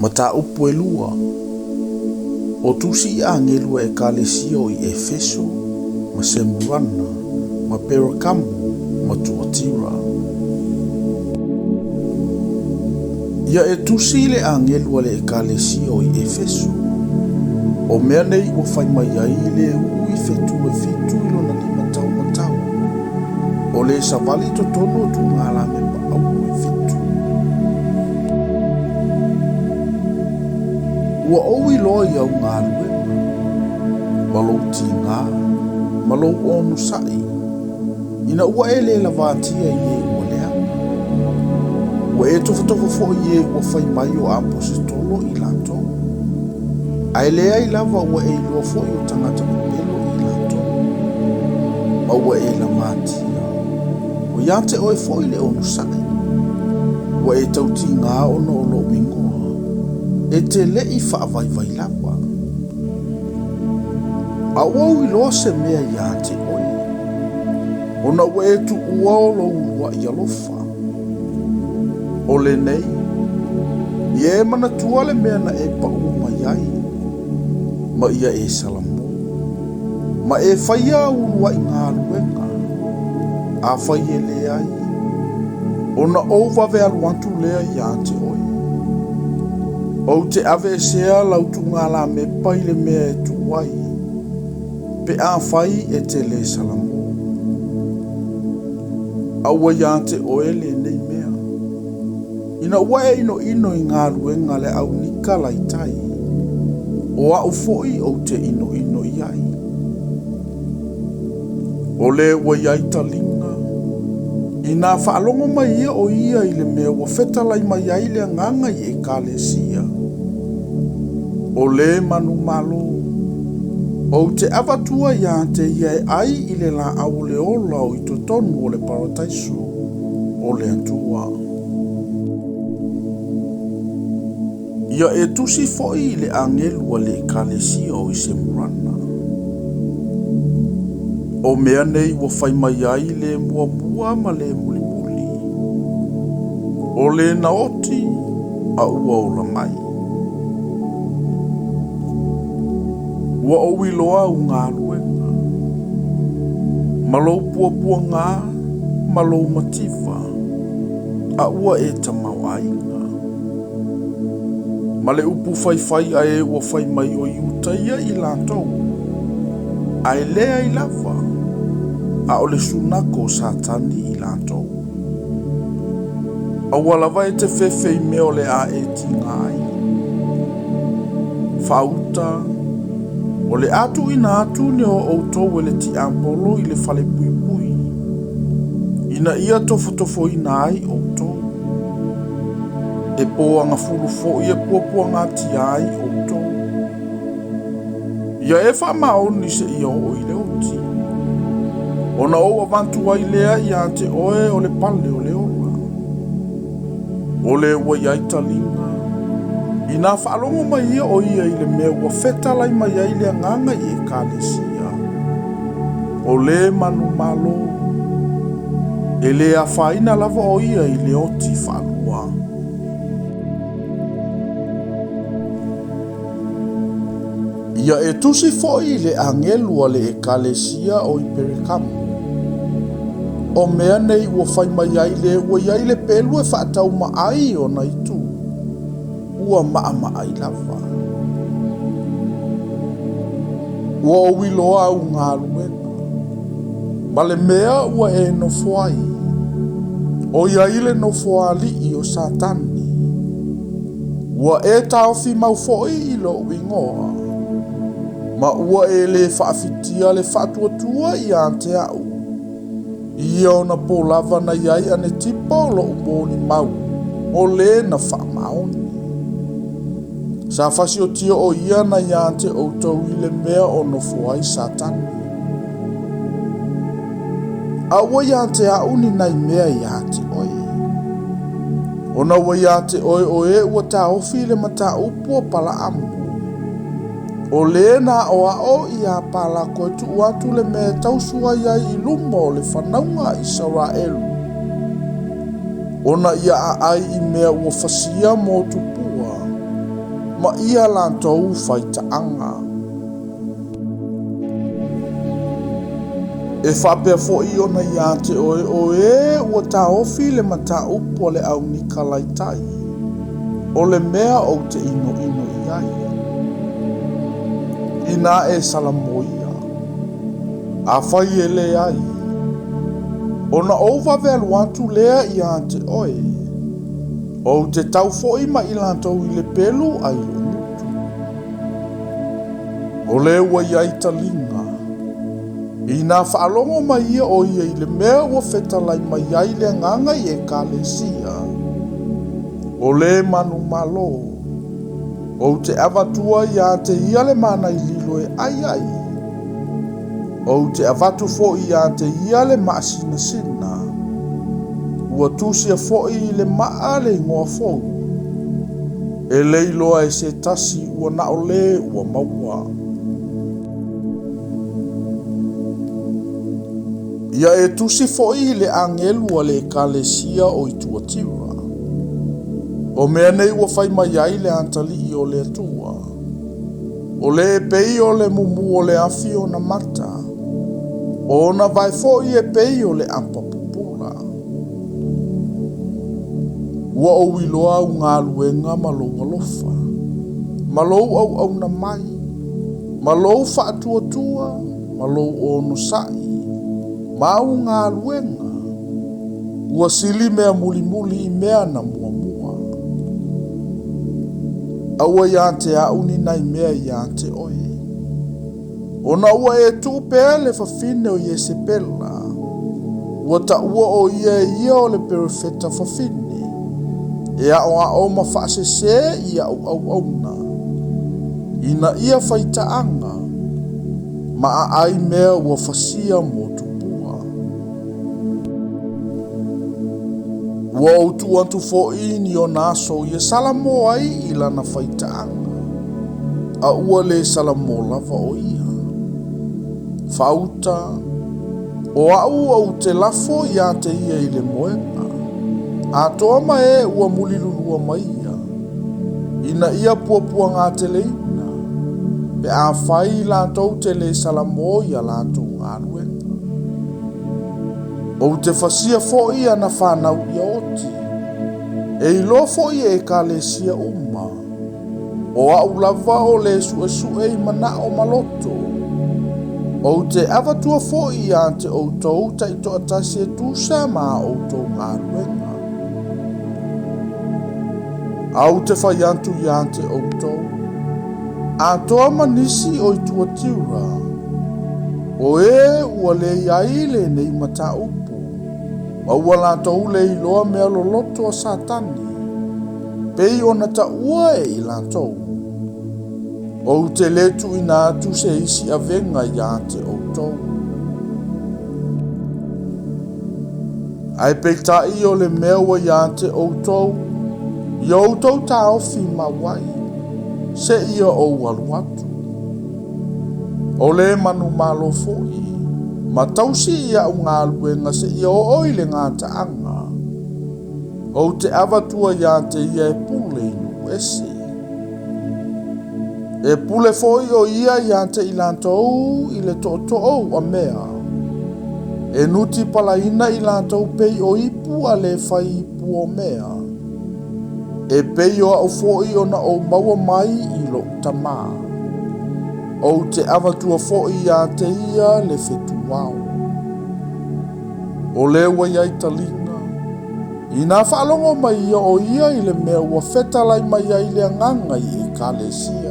Mataupu e lua, O tusi i agelu a Ekalesia o i Efeso, ma Semurana, ma Perakamo, ma Tuatira. Ia e tusi i le agelu a le Ekalesia o i Efeso, o mea nei ua fai mai ai le uu i fetu e fitu i lona limataumatau, o le savali i totonu o tugalamepa aua e fitu. Ua ou iloa i au galuega, ma lou tigā, ma lou onosai, ina ua e le lavatia i e ua leaga. Ua e tofotofo foi i e ua fai mai o aposetolo i latou, ae leai lava ua e iloa foi o tagata pepelo i latou, ma ua e lavatia. Ua ia te oe foi le onosai, ua e tautigā ona o lou igoa, e te le i faavaivai lava. A ua ou iloa se mea ia te oe, ona ua e tuua o lou uluai alofa. O lenei, ia e manatua le mea na e paʻu mai ai, ma ia e salamo. Ma e faia au uluai galuega, afai e leai, ona ou vave alu atu lea ia te oe. Ou te aveesea lau tugalamepa i le mea e tu ai, pe afai e te lē salamo. A ua ia te oe lenei mea. Ina ua e inoino i galuega a le au Nikalaitai, o au foi ou te inoino i ai. O le ua i ai taliga, inā faalogo mai ia o ia i le mea ua fetalai mai ai le Agaga i Ekalesia, o le manumalo, ou te avatua iā te ia e ʻai i le lāʻau o le ola o i totonu o le Parataiso o le Atua. Ia e tusi foi i le agelu a le Ekalesia o i Semurana. O mea nei ua fai mai ai le muamua ma le mulimuli, o le na oti a ua ola mai. Ua ou iloa au galuega, ma lou puapuagā ma lou mativa, a ua e tamaoaiga. Ma le upu faifai a e ua fai mai o Iutaia i latou, ae leai lava, a o le sunako o Satani i latou. Aua lava e te fefe i mea o le a e tiga ai. Faauta, o le a tuuina atu ni o outou e le tiapolo i le fale puipui, ina ia tofotofoina ai outou. E poagafulu foi e puapuagatia ai outou. Ia e faamaoni seia oo i le oti, ona ou avatu ai lea ia te oe o le pale o le ola. O le ua i ai taliga, inā faalogo mai ia o ia i le mea ua fetalai mai ai le Agaga i Ekalesia, o le manumalo, e le afaina lava o ia i le oti faalua. Ia e tusi foi i le agelu a le Ekalesia o i Perekamo, o mea nei ua fai mai ai le ua i ai le pelu e faatauma ai ona itu, ua maʻamaʻai lava. Ua ou iloa au galuega, ma le mea ua e nofo ai, ʻoiai le nofoalii o Satani. Ua e taofi mau foi i lou igoa, ma ua e lē faafitia le faatuatua ia te au, i ia ona pō lava na i ai Anetipa o lou molimau, o lē na faamaoni. Sa fasiotia o ia na ia te outou i le mea o nofo ai Satani. A ua ia te au ni nai mea ia te oe. Ona ua ia te oe o e ua taofi i le mataupu o Palaamu. O le na aʻoaʻo iā Palako e tuu atu le mea e tausu ai ai i luma o le fanauga a Isaraelu, ona ia aʻai i mea ua fasia mo tupua. ma ia latou faitaaga. E faapea foi ona ia te oe o e ua taofi le mataupu a le au Nikalaitai, o le mea ou te inoino i ai. Inā e salamoia, afai e leai, ona ou vave alu atu lea ia te oe, ou te tau foi ma i latou i le pelu a i lou gutu. O le ua i ai taliga, inā faalogo mai ia o ia i le mea ua fetalai mai ai le Agaga i Ekalesia, o le manumalo, ou te avatua ia te ia le mana i lilo e ai ai, ou te avatu foi ia te ia le maasinasina, ua tusia foi i le maa le igoa fou, e le iloa e se tasi ua na o le ua maua. Ia e tusi foi i le agelu a le Ekalesia o i Tuatira, o mea nei ua fai mai ai le Atalii o le Atua, o le e pei o le mumu o le afi ona mata, o ona vae foi e pei o le apa pupula. Ua ou iloa au galuega ma lou alofa, ma lou auauna mai, ma lou faatuatua, ma lou onosai, ma au galuega, ua sili mea mulimuli i mea na muamua. Aua ia te au ni nai mea ia te oe, ona ua e tuu pea le fafine o Iesepela, ua taua o ia e ia o le perofeta fafine, e aoao ma faasese i au auauna, ina ia faitaaga, ma aai mea ua fasia mo tupua. Ua ou tuu atu foi ni ona aso ia salamo ai i lana faitaaga, a ua le salamo lava o ia. Faauta, o au ou te lafo ia te ia i le moega, atoa ma e ua mulilulua mai ia, ina ia puapuagateleina, pe afai latou te le salamo i a latou galuega. Ou te fasia foi ana fanau ia oti, e iloa foi e Ekalesia uma, o au lava o le suesue i manao ma loto. Ou te avatua foi ia te outou taitoatasi e tusa ma a outou galuega. A ou te fai atu ia te outou, atoa ma nisi o i Tuatira, o e ua le i ai lenei mataupu, ma ua latou le iloa mea loloto a Satani, pei ona taua e i latou. Ou te le tuuina atu se isi avega ia te outou. Ae peitai o le mea ua ia te outou, ia outou taofi mau ai, seia ou alu atu. O le manumalo foi, ma tausi i au galuega seia oo i le gataaga, ou te avatua ia te ia e pule i nuu ese. E pule foi o ia ia te i latou i le tootoo uamea, e nuti palaina i latou pei o ipu a le fai ipu o mea, e pei o au foi ona ou maua mai i lou Tama. Ou te avatua foi ia te ia le fetuao. O le ua i ai taliga, Inā faalogo mai ia o ia i le mea ua fetalai mai ai le Agaga i Ekalesia.